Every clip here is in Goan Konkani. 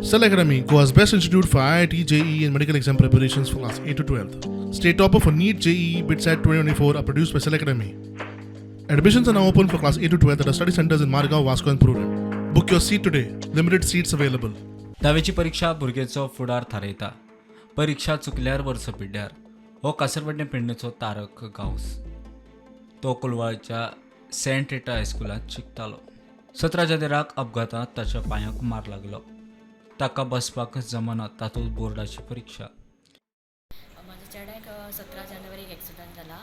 Cell Academy, Goa's best institute for IIT, JEE, and medical exam preparations for class 8 to 12. State topper for NEET, JEE, BITSAT 2024 are produced by Cell Academy. Admissions are now open for class 8 to 12 at our study centers in Margao, Vasco, and Prudent. Book your seat today. Limited seats available. धावेची परिक्षा भुरग्याचो फुडार थारयता. परिक्षा चुकल्यार वर्स पिड्ड्यार. हो कासरवाडणे पेडणेचो तारक गांवस. तो कोलवाळच्या सेंट रिटा हायस्कुलांत शिकतालो. 17 जानेराक अपघातांत ताच्या पांयाक मार लागलो. ताका बसपाक जमना, तातूंत बोर्डाची परिक्षा. म्हाज्या चेड्याक 17 जानेवारीक एक्सिडंट जाला.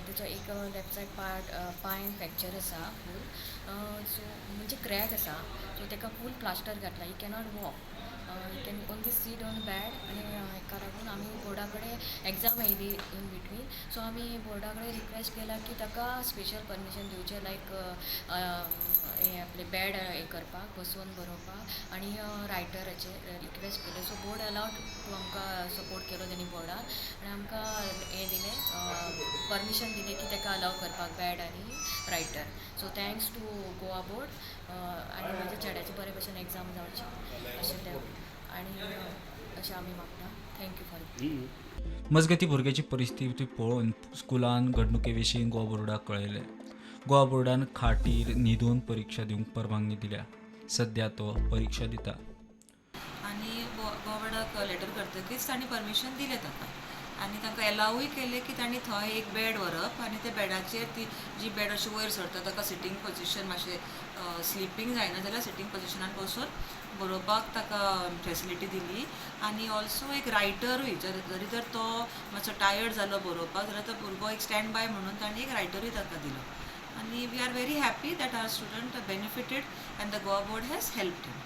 तेचो एक लेफ्ट सायड पार्ट पांय फ्रॅक्चर आसा फूल, सो म्हणजे क्रॅक आसा. सो तेका फूल प्लास्टर घातला. He cannot walk, he can only seat on bed. आनी हेका लागून आमी बोर्डा कडेन, एग्जाम येयली इन बिटवीन, सो आमी बोर्डा कडेन रिक्वेस्ट केला की ताका स्पेशल परमिशन दिवचें, लायक हें आपलें बेड हें करपाक, बसोवन बरोवपाक आनी रायटराचें रिक्वेस्ट केलें. सो बोर्ड अलावड टू, आमकां सपोर्ट केलो तेणी बोर्डान आनी आमकां हें दिलें, परमिशन दिलें की ताका अलाव करपाक बेड आनी writer. So thanks to Goa Board आनी म्हाज्या चेड्याचे बरे भशेन एग्जाम जावची अशें तें आनी अशें आमी मागता. Thank you for मजगतीं, भुरग्याची परिस्थिती पळोवन स्कुलान घडणुके विशीं गोवा बोर्डाक कळयलें. गोवा बोर्डान खाटीर न्हिदून परिक्षा दिवंक परवानगी दिल्या. सध्या तो परिक्षा दिता. आनी गोवा बोर्डाक लेटर करतकीच तांणी परमिशन दिलें ताका आनी तांकां एलावूय केलें की तांणी थंय एक बेड व्हरप आनी त्या बेडाचेर ती जी बेड अशी वयर सरता, ताका सिटींग पोजिशन मातशें स्लिपींग जायना जाल्यार सिटींग पोजिशनान बसून बरोवपाक ताका फेसिलिटी दिली. आनी ऑल्सो एक रायटरूय जर जरी जर तो मातसो टायर्ड जालो बरोवपाक जाल्यार तो भुरगो एक स्टँड बाय म्हणून तांणी एक रायटरूय ताका दिलो. आनी we are very happy that our student benefited and the Goa Board has helped him.